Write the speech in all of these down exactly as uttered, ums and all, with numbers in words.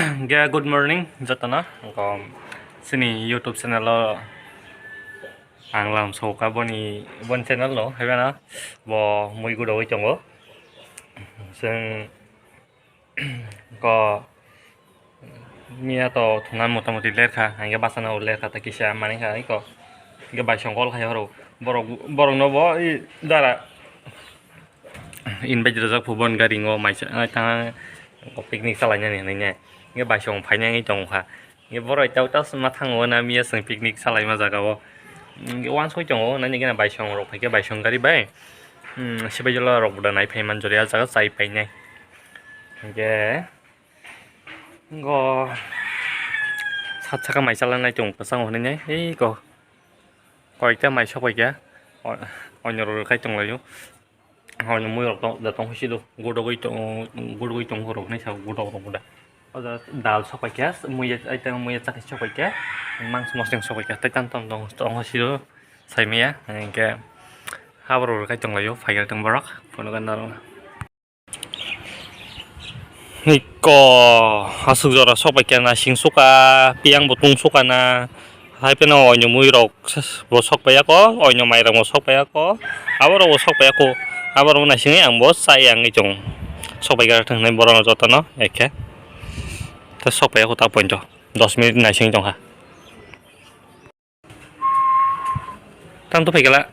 Hwnkhe good morning jotono. Hwnkhe chini YouTube channel o ang lam soka boni, boni channel no, haibana bo mui gudogwi tongo. Chwng ko miya to thwngna motamoti lerkha, hwnkhe bachana bo lerkha, ta kisa manwi kha iko. Hwnkhe bai song call khai horo. Borok, borok no bo i dara invite rwjak phu bon gari ngo maisa, ai, thang picnic chalainani hwnwi ne. Hwnkhe bai song phainani tongkha. Hwnkhe borok tau tas ma thango na miya chwng picnic chalaima jaga o. Hwnkhe uansuk tongo, nani gana bai song rok phaikhe bai song gari bai. Hmm, sibaijwla rok buda nai phai manjori a jaga chai painai. Hwnkhe go sat saka mai chalanai tong kwchang hwnwi nai. Ei go koikta mai sok paikha. O-, onyo rok khai tonglaio. Hwnwi mui rok tong, da tong silo, gudogwi tong, gudogwi tong rok nai sa gudok rok da. O jaga dal sok paikha, mui ya, ai tang mui ya chakhe sok paikha, mangso moseng sok paikha, tei tam tam tong, tong silo, sai maya, hwnkhe haborok rok khai tonglaio, phaikha tong borok, phunukha norok. Hiko, aswk jora sok paikha na, sing suka, piyang bo tung suka na. Hai phano oinw mui rok bo sok pai ya kho, oinw mai rok bo sok pai ya kho, abo rok bo sok pai ya kho, abo rok bo naisingwi ang bo chai ya wngwi tongo. Sok pai kha thwngnai borok no joto no ekhe. Ta sok pai ya kho ta poito dos minute naisingwi tong kha. Tang to phai kala.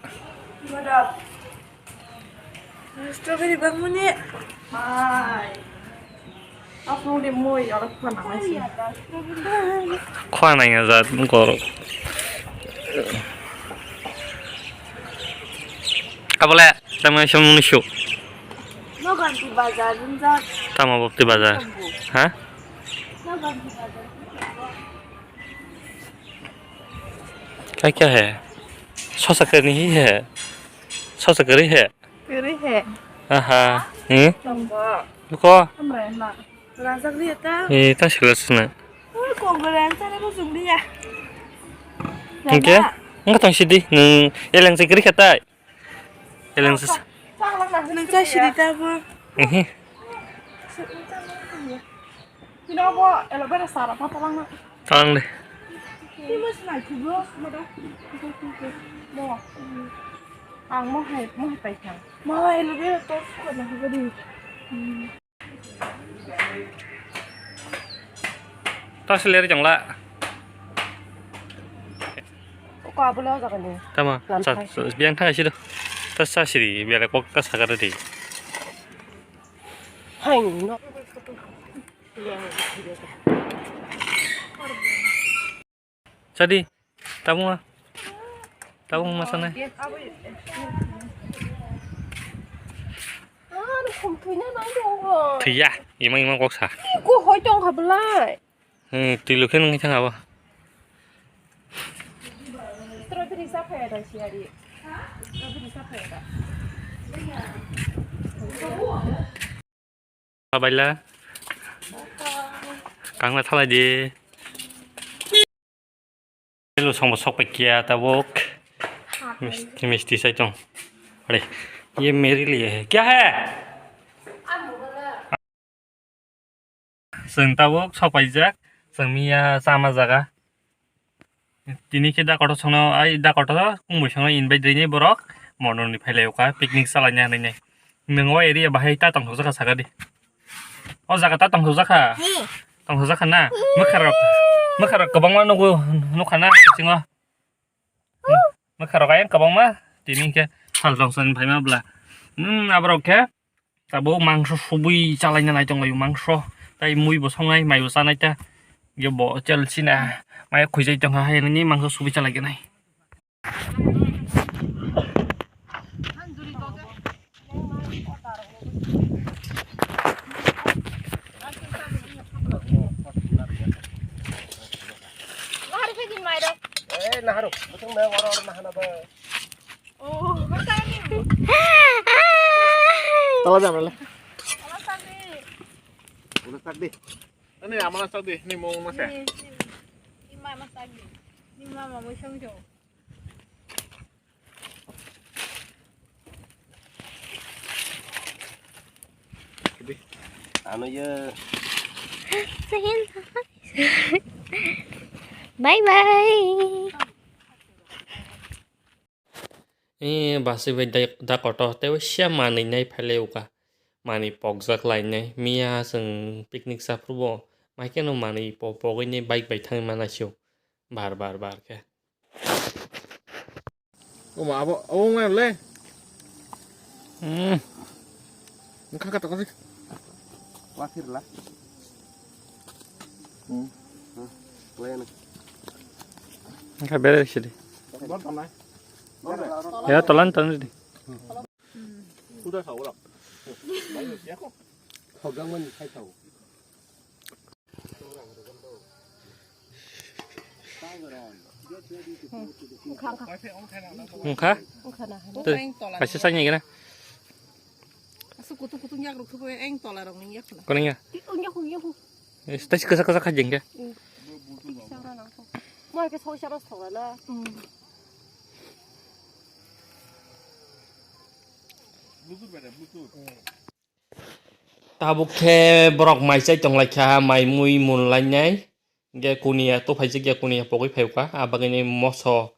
Strawberry bangmani. Hai. Apung de moi oro khana ngai si. Khana ngai jat kor. Abole, tamo sum ni shu. No ganti bazar, bazar. Tamo bopti bazar. Ha? No ganti bazar. क्या क्या है? Sosa kari hi hai? Sosa kari hai? Kari hai. Aha. Hmm? Tongbo. Ko? Amra na. Rajak ri ta. Eh, ta sila sina. Oh, konggoran sana ko sumri ya. Hingke? Enggak tong sidi. Hmm, eleng se kari kata. Eleng se. Nang chai sidi ta bo. Eh. Tino bo aloe vera sara pa talang na. Talang de. Ni mas nai tu bro, ma da. Mo. Ang mo hai, mo hai pai thang. Mo aloe vera to ko na ko di. Ta seler jongla. Ko abole o jaga ni. Tama. Lam sa, thai. Biang thang sidi. Ta sa sidi, biang kok ta sagara di. Hai no. Chadi, tabung ma. Tabung ma sana. Thwiya, imang imang kok sa. Ko hoi tong kha belai. Hmm, twi lukhe nang thang abo. Strawberry sa phaya da siari. Strawberry sa phaya da. Abaila. Kangna thalai di. Hello, songbo sok pai kiya tabuk. Misti, misti sai tong. Are, ye meri liye hai. Kya hai? Chwng tabuk sok paijak. Chwng miya chama jaga. Tini khe da kotor songno, ai da kotor kung bwskango invite rinai borok, morning ni phailaio kha, picnic chalaina hinwi nai. Nwng o area bahai ta tongthokjak kha, saka di. O jaga ta tongthokjak kha? He. Tongthokjak kha na? Mwkharok, mwkharok kwbangma nugo, nukha na bisingo? Mwkharok ayang kwbangma, tini khe sal tongthokni phaima bwla. Hmm, aborok khe. Tabuk mangso subui chalaina nai tonglaio mangso. Tai mui bo songnai, mai bo chanai ta. Ge bo chelsina. Mai khujai tongkha hai nini mangso subui chalai gwnai. Eh, naharuk. Betul, oro, oro, nahana ba. Tala jam le. Udah tak di. Ini aman tak di. Ini mau mas ya. Ini mama tak di. Ini mama mau song song. Anu ya. Bye bye. Eh, basi bai da, da kotor, tei waisa manwi nai phailai uka. Manwi pokjak lainai. Miya chwng picnic saphuru bo, maikhe no manwi po-, pogwi nai bike bai thangwi mana sio. Bar, bar, bar khe. Omo abo, abo wng le. Hmm. Wngkha kha tokosik. Wathir la. Hmm. Wngkha bere sidi. Bor tonai. Ya, tolan, tolan di. Udah sawrak. Hogang mani khai tau. Wngkha? Wngkha? Wngkha na? Tei, kaisa sak ni gana. Asuk kutung kutung yak rok thubo eng tola rok ni yak na. Kono ya? Yak hu, yak hu. Tei kasa kasa kha jeng khe. Sara nang kho. Mo ke soi sara sora na. Tabuk khe borok mai chai tong lai kha, mai mui mun lai nai. Ge kuniya to phai jagya, kuniya pogwi phai kha, a bagwi ni moso,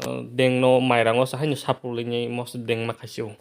uh, deng no mairango sa haino sapulwi ni moso deng ma khai sio.